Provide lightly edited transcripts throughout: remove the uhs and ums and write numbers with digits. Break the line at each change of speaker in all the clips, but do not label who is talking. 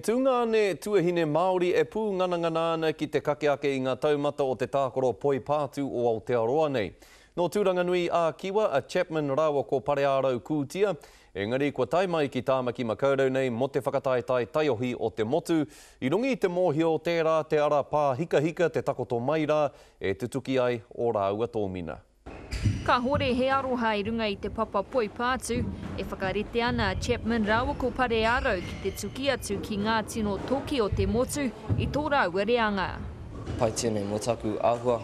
Tungāne tuahine Māori e pūnganangana ana ki te kake ake i ngā taumata o te tākaro poipātū o Aotearoa nei. Nō Tūranganui ā-Kiwa a Chapman rāua ko Pareārau Kūtia, engari kua tae mai ki Tāmaki Makaurau nei mō te whakataetae taiohi o te motu, i runga i te mōhio tērā te ara pāhikahika te takoto mai rā e tutuki ai ō rāua tōmina.
Kāhore he aroha i runga i te papa poipātū, e whakarite ana a Chapman rāua ko Pareārau ki te tuki atu ki ngā tino toki o te motu i tō rāua reanga.
Pai tēnei mō taku āhua,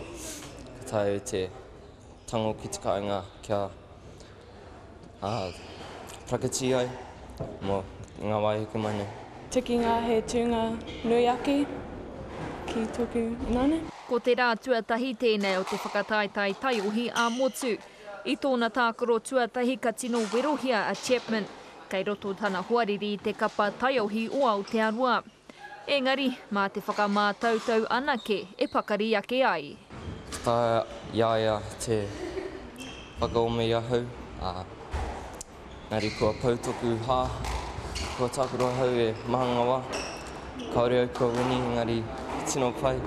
ka taea au te tango ki te kāinga kia Prakati ai mo nga wā e heke mai nei.
Tikinga he tūnga nui ake ki toku inane.
Ko te rā tuatahi tēnei o te whakataetae taiohi ā-motu. I tōna tākaro tuatahi ka tino werohia a Chapman, kei roto tana hoariri i te kapa taiohi o Aotearoa. Engari, mā te whakamātautau anake e pakari ake ai.
Ka taea i a ia te whakaome i ahau, ā, engari kua pau toku hā, kua tākaro ahau e maha ngā wā. Kāore au kua wini, engari tino pai.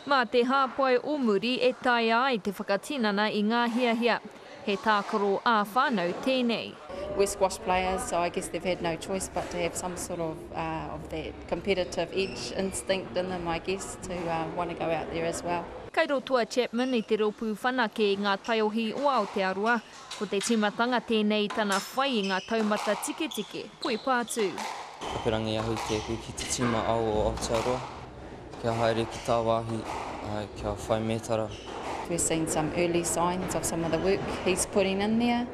Mā te hāpai o muri e taea ai te whakatinana i ngā hiahia. He tākaro ā-whānau tēnei.
We're squash players so I guess they've had no choice but to have some sort of of that competitive edge instinct in them I guess to want to go out there as well.
Kei roto a Chapman i te rōpū whanake i ngā taiohi o Aotearoa. Ko te tīmatanga tēnei i tana whai i ngā taumata tiketike poipātū.
Paparangi ahu tēku ki te tīma ao o Aotearoa. Kia haere ki tāwāhi, kia whai mētara.
We've seen some early signs of some of the work he's putting in there.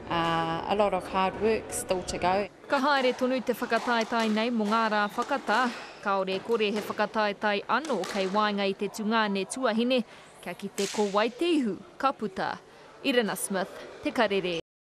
A lot of hard work still to go.
Ka haere tonu te whakataetae nei mō ngā rā whakatā. Kāore e kore he whakataetae anō kei waenga i te tungāne tuahine kia kite ko wai te ihu ka puta. Irina Smith, Te Karere.